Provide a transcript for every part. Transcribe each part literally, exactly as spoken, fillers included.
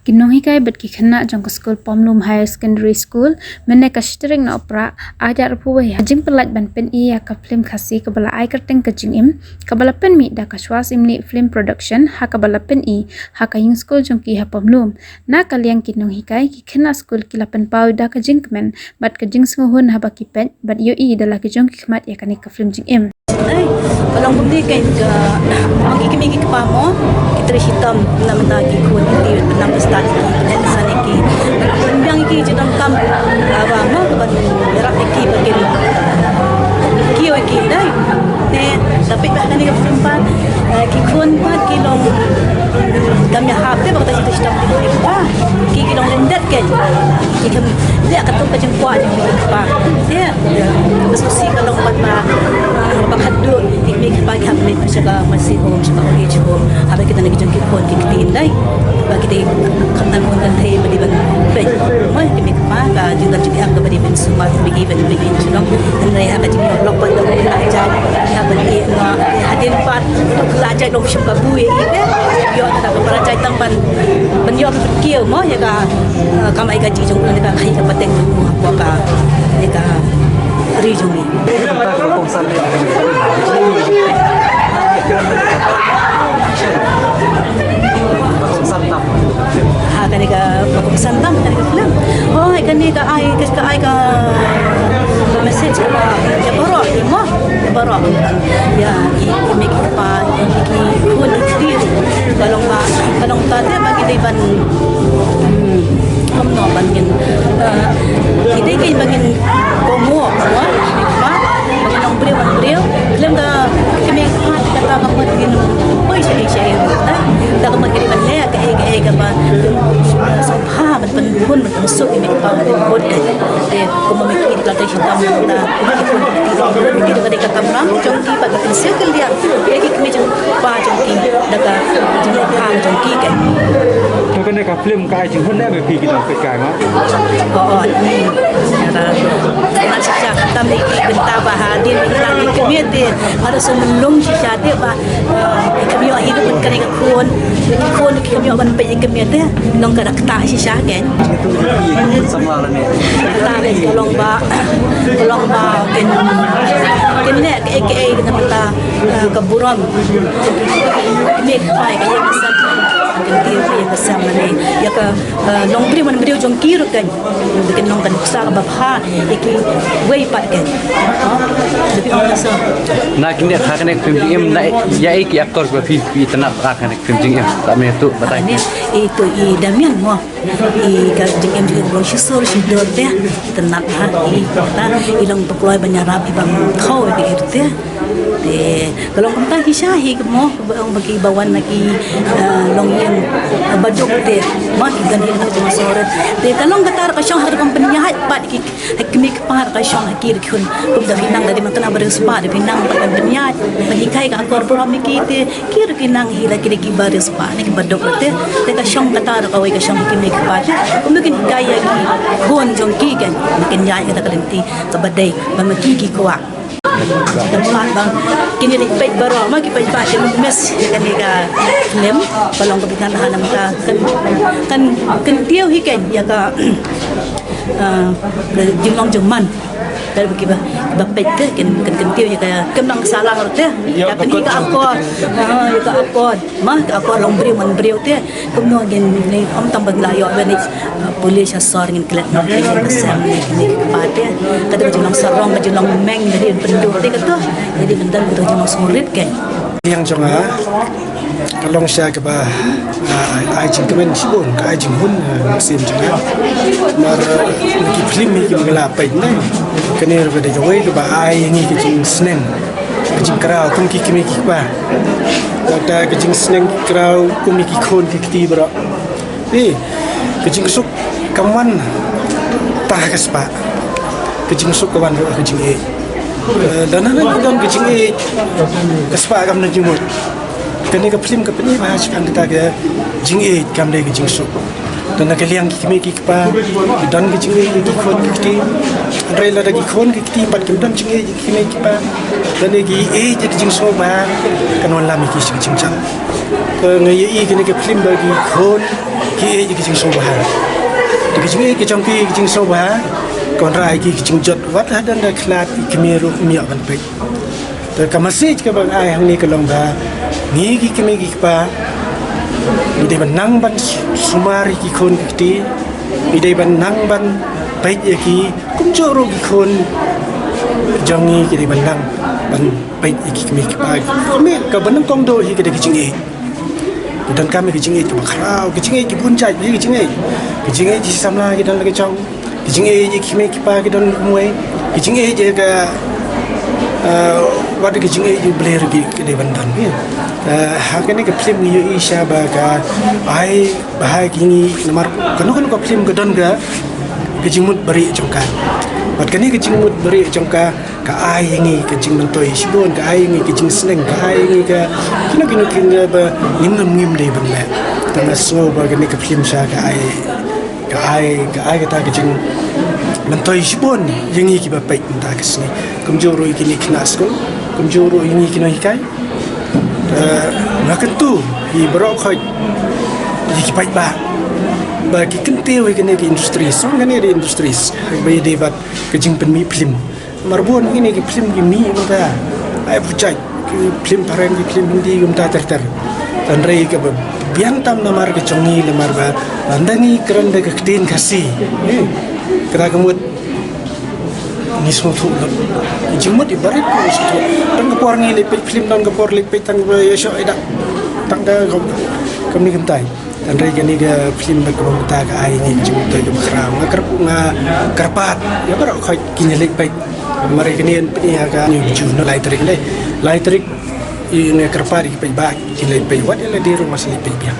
Ki nonghikai bad ki khynnah jong ka skul Pomlum Higher Secondary School, mynne ka shi tarik Nohprah, arhajar arphew wei, ha jingpyllait ban pyni ïa ka film Khasi kaba la ai kyrteng Ka Jingim, kaba la pynmih da ka Shwa Syiemlieh Film Production, ha kaba la pyni ha ka ïing skul jong ki ha Pomlum. Na ka liang ki nonghikai, ki khynnah skul ki la pynpaw da ka jingkmen bad ka jingsngewhun haba ki peit bad ïohi da la ki jong ki khmat ïa kane ka film Jingim. Ai, ka long kumne ka, ka, ki kmie ki kpa mo, ki trei shitom na bynta ki khun ki kti, na bynta ki kti, na bynta ki. Pynbiang ki jingdonkam, ah, ba mo, ban ïarap ïa ki ba kin kiew ïa ki dei. Te, tapi ba kane ka film pat, eh, ki khun pat ki long kam ïahap te ba kata shitom ki kpa. Ki, ki long lyndet ki. Ki kam leh katkum ka jingkwah jong ki kpa. Te, ka sngewsih ka long pat ba, ba khadduh ki kmie ki kpa ki hap leit sha ka nursing home, sha ka old age home. Haba ki don ki jong ki khun ki kti dei. Ba ki dei kham tang khun kynthei ba dei ban peit. Mo ki kmie ki kpa ka jingdon jingem kaba dei ban sumar, ba dei ban peit shnong. Hynrei ha ka jingïoh lok pat da u la jait, ki hap ban ïeh noh, hadien pat u la jait long shim ka buh ïa ïa. Ïoh da ka para jait tang ban, ban ïoh ban kiew mo ïa ka, eh, kam ai ka jong ka, ka khaïi ka pateng hapoh ka, ïa ka ri jong ngi. Ha, kane ka, ka kongsan tam, kane ka film. Oh, kane ka ai, ka, ka ai ka, ka message ka, ka baroh, mo, ka baroh. Ïa ki kmie ki kpa, ki khun ki kti. Ka long ba, ka long ta te ba ki dei ban, hmm, kumno ban ngin, eh, ki dei ki ban ngin kohnguh, mo, ki kpa. Nongbriew, nongbriew. Lem ka kmie ka kata ka mut kin poi sha sha. Ta ka mut kin ban leh kaei kaei kaba sngewbha ban pynbun ban pynsuk ïa kmie ka kpa ka mut ka. Te kumba me ki la dei shitom ta. Ki ka dei ka kamram jong ki ba ka pynsuk ka liang. Ïa ki kmie jong kpa jong ki da ka jingïakhun jong ki ka. To kane ka film ka ai jinghun ne ba phi ki nongpeit kai ma. Ko on ni. Ara. Ngan shisha kata me ki bynta ba hadien ni kata ni kmie te. Ara sum long shisha te ba, eh, kmie hi ka bynta ka khun. Khun kmie ban peit kmie te. Long ka dak ta shisha ke. Sama la ne. Kata me ka long ba. Ka long ba kin, kin ne ke ke ke na kata, eh, ka burom. Kmie ka pai ka ïa ka sam. Ka ïa ka sam ne. Ïa ka, eh, nongbriew man briew jong ki ruh kan. Bikin nong kan sa ba pha, ïa kiwei pat kan. Ha? Lebih ong sa. Na kine ha kane film Jingim na ïa ki actor ba phi phi itynnad ha kane film Jingim. Ta me tu batai. Ane, itu i Damian mo. I ka Jingim Jingim long shisur shisur te. Itynnad ha i ta i long tu kloi ban ïarap i ban thaw i te. Te ka long kumta hi sha hi mo, ba ong ba ki ba wan na ki, eh, longïing, eh, baduk te. Mo ki don hi na ka jong ka sorit. Te ka long kata ka shong ha ka rukom pynïaid pat ki, ha ki kmie ki kpa ha ka shong ha ki ruh ki khun. Kum da phi nang da dei man tang ba riewspah da phi nang ban pynïaid. Ban hikai ka akor burom ïa ki te ki ruh ki nang hi la ki dei ki ba riewspah ne ki baduk te. Te ka shong kata ruh kawei ka shong ha ki kmie ki kpa te. Kum da kin hikai ïa ki khun jong ki kan. Kin ïaid kata ka lynti kaba dei ba ma ki ki kwah. Tempat bang kini dik peit baroh ma ki peit ba kin mes ïa kane ka film ba long ka bynta ha nam ka kan kan kan tiew hi kan ïa ka, ah, ka jinglong jong man. Ba ki ba ba peit te kan kan kan tiew ïa ka kem nang salang te ïa ka ni ka akor, ah, ïa ka akor. Ma ka akor long briew man briew te kumno ngin ne ym tang ban la ïoh ban ne, uh, police ha sor ngin klet ngin klet ka sem ne ne ka pa te. Ka te ka jinglong sarong ka jinglong meng ne rin pynduh te ka to. Jadi bynta ka jinglong surit ke. Yang jong nga ka long sha ka ba, uh, ai jingkmen shibun ka ai jinghun, uh, sim jong nga. Mar, uh, na ki film hi ki ba la peit ne. Kane ruh ka dei kawei ka ba ai ngi ka jingsneng. Ka jingkraw kum ki kmie ki kpa. Kata ka jingsneng ki kraw kum ki khun ki kti baroh. Te ka jingsuk kam wan tang ha ka spah. Ka jingsuk ka wan ruh ha ka jingïeit. Eh, lada nang ka don ka jingïeit, ka spah kam don jingmut. Kane ka film ka pyni ba ha shikang kata ka jingïeit kam dei ka jingsuk. Te na ka liang ki kmie ki kpa, ki don ki jingïeit ki khun ki kti. Hynrei lada ki khun ki kti pat kim don jingïeit ki kmie ki kpa, lane ki ïeit ki jingsngewbha, kan wan lam ïa ki sha ka jingjam. Te nga ïohi kane ka film ba ki khun Ki ïeit ki jingsngewbha. Ki jingïeit ki jong ki, ki jingsngewbha, ka wanrah ïa ki ki jingjot, wat la don da khlad ki kmie ruh ym ïoh ban peit. Te ka message kaba nga ai hangne ka long ba ngi ki kmie ki kpa ngi dei ban nang ban sumar ïa ki khun ki kti, ngi dei ban nang ban peit ïa ki, kumjuh ruh ki khun jong ngi ki dei ban nang ban peit ïa ki kmie ki kpa. Kmie kaba nyngkong duh hi ka dei ka jingïeit. Ki donkam ïa ka jingïeit kaba khraw, ka jingïeit ki bun jait, ka jingïeit, ka jingïeit ki samla ki don la ka jong, ka jingïeit ki kmie ki kpa ki don kumwei, ka jingïeit ïa ka, eh, wat ka jingïeit ïa U Blei ruh ki dei ban don. Eh, ha kane ka film ngi ïohi sha ba ka ai ba ha ki ngi namar kano kano ka film ka don ka, ka jingmut bari jong ka. Bad kane ka jingmut bari jong ka ka ai ïa ngi ka jingmyntoi shibun, ka ai ïa ngi ka jingsneng, ka ai ïa ngi ka kino kino kino ba ngim ngim ngim dei ban leh. Te nga sngew ba kane ka film sha ka ai, ka ai, ka ai kata ka jingmyntoi shibun ïa ngi kiba peit mynta ka sngi. Kumjuh ruh ïa kine ki khynnah skul, kumjuh ruh ïa ngi ki nonghikai. Eh, nga kyntu ïa baroh khoit ïa ki paidbah ba ki kyntiew ïa kane ka industry, song kane ka industry ba ïadei bad ka jingpynmih film. Namar bun kine ki film ki mih kumta. Ai pyrshah ki film phareng, ki film Hindi kumta ter ter. Hynrei kaba biang tam namar ka jong ngi namar ba lada ngi kren da ka ktien Khasi, eh, kata ka mut ngi sngewthuh lut. Ki jingmut i barit ngi sngewthuh. Don ka por ngi leit peit film, don ka por leit peit tang ba ïa shoh ïa dak, tang ka kam, kam ni kam tai. Hynrei kane ka film ba ka mynta ka ai ngi ka jingmyntoi kaba khraw. Nga kyrp-, nga kyrpad ïa baroh khoit kin ïa leit peit. Namar kane yn pyni ha ka, ngi ju noh lai tarik ne. Lai tarik, i, nga kyrpad ïa ki paidbah kin leit peit, wat ïa lade ruh nga sa leit peit biang.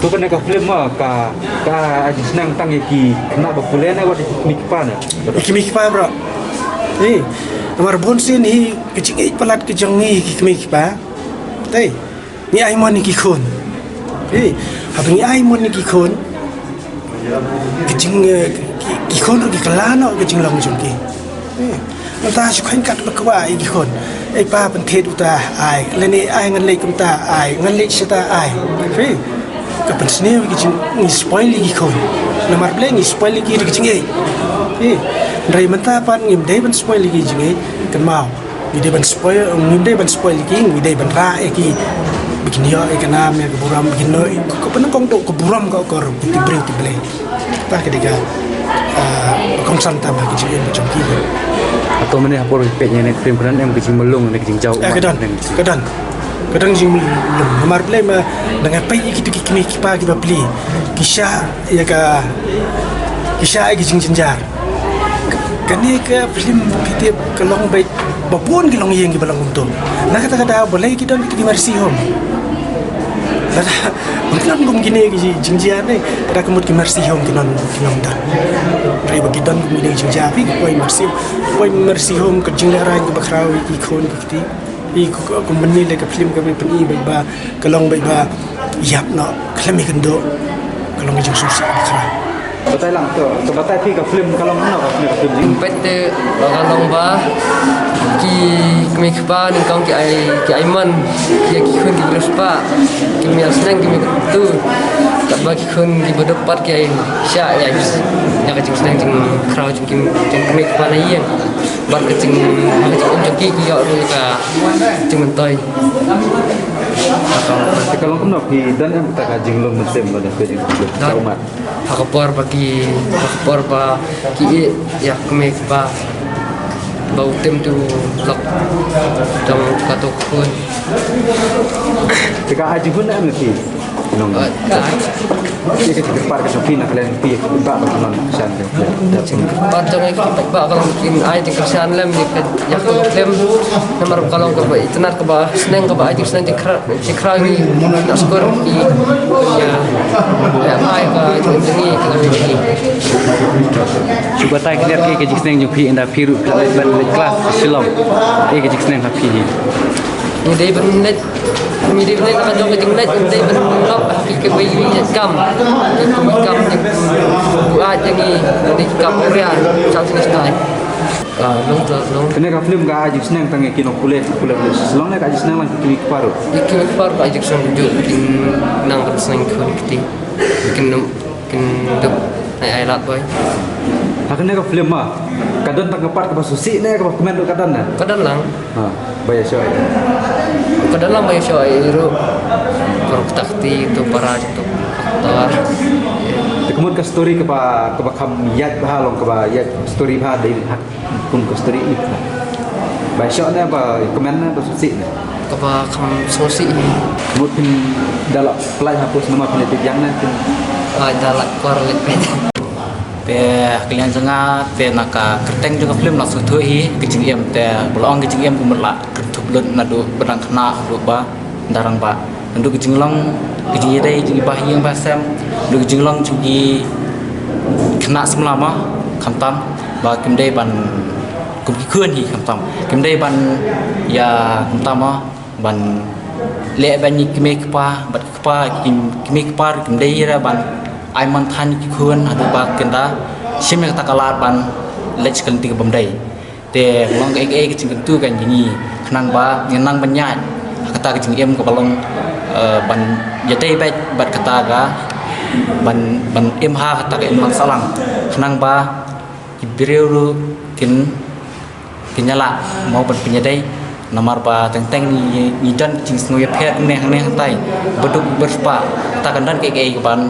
To kane ka film ma ka, ka ai jingsneng tang ïa ki khynnah ba pule ne wat ïa ki kmie ki kpa ne? Ïa ki kmie ki kpa bro. Eh, namar bun sien hi ka jingïeit palat ka jong ngi ki kmie ki kpa. Te ngi ai mon ïa ki khun. Eh, haba ngi ai mon ïa ki khun, ki jing, eh, ki, ki khun ruh ki kylla noh ka jinglong jong ki. Eh, mynta shu kheiñ kat ba kwah ïa ki khun. Ei pa pynthied uta ai, lane ai ngan leit kumta ai, ngan leit shata ai. Eh, ka pynsniew ïa ki jing, ngi spoil ïa ki khun. Namar balei ngi spoil ïa ki da ka jingïeit. Eh, hynrei mynta pat ngim dei ban spoil ïa ki jingïeit, kynmaw. Ngi dei ban spoil, ngim dei ban spoil ïa ki, ngi dei ban rah ïa ki. Ba kin ïoh ïa ka nam, ïa ka burom, ba kin ïoh, ka, ka, ka burom ka akor, ka ti briew ti Blei. Kata ka dei ka, ah, kongsan tam ha ka jingim ka jong ki. Hato mynne ha por peit ïa kane ka film ka don em ka jingmlung ne ka jingjaw? Eh, ka don, ka don. Ka don jingmlung. Namar balei ma da nga peit ïa kito ki kmie ki kpa kiba plie. Ki shah ïa ka, ki shah ïa ka jingjynjar. Kane ka film phi tip ka long beit ba bun ki longïing kiba long kumto. Na kata ka daw balei ki don kito ki mercy home. Lada ba ki don kum kine ki jingjia ne, lada ka mut ki mercy home ki don, ki don da. Hynrei ba ki don kum kine ki jingjia phi ki poi mercy, poi mercy home ka jinglehrain kaba khraw ïa ki khun ki kti. Ïa ka, ka, ka mynne le ka film ka ba pyni beit ba ka long beit ba ïap noh khlem ïakynduh, ka long ka jingsngewsih kaba khraw. Batai lang to, to batai phi ka film ka long kumno ka film, ka film jing. Peit te ba ka long ba ki kmie ki kpa nyngkong ki ai, ki ai mon ïa ki khun kiba riewspah, ki mih ïasneng ki mih kyntu. Katba ki khun kiba duk pat ki ai shah ïa, ïa ka jingsneng jingkhraw jong ki, jong ki kmie ki kpa na ïing. Bad ka jing, ka jingim jong ki ki ïoh ruh ïa ka jingmyntoi. Te ka long kumno phi don em kata ka jinglong mynsiem ba da phi jing ka ummat? Ha ka por ba ki, ha ka por ba ki ïeh ïa ka kmie kaba, ba u Tim te u lok jong kato ka khun. Te ka ai jinghun em ïa phi? Nong. Ka ai. Ïa ka jingkyrpad ka jong phi na ka liang phi, ba ba ka non shan ka. Kyrpad jong ngi ki paidbah ka long kin ai jingkyrshan lem ïa ka, ïa ka film. Namar ka long kaba itynnad, kaba sneng, kaba ai jingsneng jingkhraw, jingkhraw ngi na skul ki. Ïa, ïa ai ka jingkyrshan ka long ki. Shu batai khyndiat ïa ka jingsneng jong phi ynda phi ruh phi leit ban leit klas Shillong. Ïa ka jingsneng ha phi hi. Ngi dei ban leit Ngi dei ban leit na ka jong ka jingleit, ngi dei ban lok ha ki kawei ki kam. Ki kawei ki kam jong ki buaid jong ngi, ngi dei ki kam ria, chang sngewsih. Ah, long ta long. Kane ka film ka ai jingsneng tang ïa ki nongpule, pule pule. Long ne ka ai jingsneng lang ki kmie ki kpa ruh. Ïa ki kmie ki kpa ruh ka ai jingsneng, ju kin nang ban sneng khun kti. Kin nang kin dup ai ai lad boi. Ha kane ka film ma ka don tang ka part kaba sngewsih ne kaba kmen ruh ka don ne? Ka don lang. Ha, ba ïa shu ai. Ka don lang ba ïa shu ai ruh. Paralok kti tu para tu tawar. Te ka mut ka story kaba kaba kham ïaid bha long kaba ïaid story bha dei ha kum ka story ïa ka. Ba ïa shu ne ba kmen ne ba sngewsih ne? Kaba kham sngewsih hi. Ka mut phin da la pynlait ha post nama phin ïa tip ïa nga ne phin. Ah, da la kwar leit. Te ka liang jong nga te na ka kyrteng jong ka film la sngewthuh hi ka jingim te ba la ong ka jingim ka mut la kynthup lut naduh ba dang khynnah haduh ba dang rangbah. Naduh ka jinglong ka jingïadei jong ki bahaïing bahasem, naduh ka jinglong jong ki khynnah samla ma khamtam ba kim dei ban kum ki khun hi khamtam kim dei ban ïa khamtam ma ban leh ban ïa ki kmie ki kpa bad ki kpa ki kmie ki kpa ruh kim dei ruh ban ai man than ïa ki khun haduh ba kin da shim ïa kata ka lad ban leit sha ka lynti ka bym dei. Te long kaei kaei ka jingkyntu ka jong ngi khnang ba ngin nang ban ïaid ha kata ka jingim kaba long, eh, ban ïadei beit bad kata ka ban ban im ha kata ka imlang sahlang khnang ba ki briew ruh kin kin ïalah mo ban pynïadei. Namar ba teng teng ngi ngi don ka jingsngew ïapher hangne hangne hangtai ba duk ba riewspah kata kan don kaei kaei kaban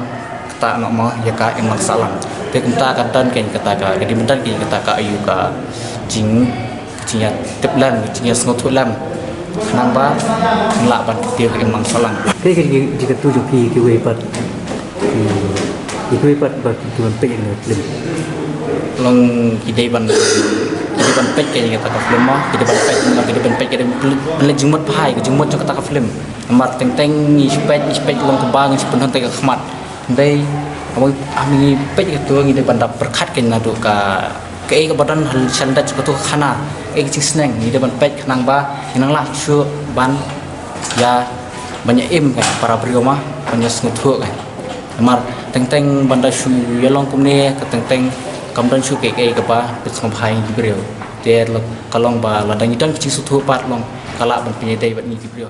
kata noh mo ïa ka imlang sahlang. Te kumta ka don kein kata ka ka dei ban don kein kata ka aïu ka jing jingïatip lem jingïasngewthuh lem khnang ba ngin lah ban kyntiew ka imlang sahlang. Kaei ka jingkyntu jong phi kiwei pat? Hmm. Kiwei pat ba ki ban peit ïa ka film? Long ki dei ban ki dei ban peit kein ïa kata ka film mo ki dei ban peit ki dei ban peit ki dei ban leit jingmut bha ïa ka jingmut jong kata ka film. Namar teng teng ngi shu peit ngi shu peit long kumba ngi shu pynhun tang ka khmat. Dei aba ngi peit ïa kato ngi dei ban da pyrkhat kein naduh ka kaei kaba don ha sha lyndet jong kato ka khana, kaei ka jingsneng ngi dei ban peit khnang ba ngin nang lah shuh ban ïa ban ïa im ka para briew ma ban ïa sngewthuh ka. Namar teng teng ban da shu ïa long kumne ka teng teng kam don shuh kaei kaei kaba peit sngewbha ïa ki briew. Te ka long ba lada ngi don ka jingsngewthuh pat long ka lah ban pynïadei bad ngi ki briew.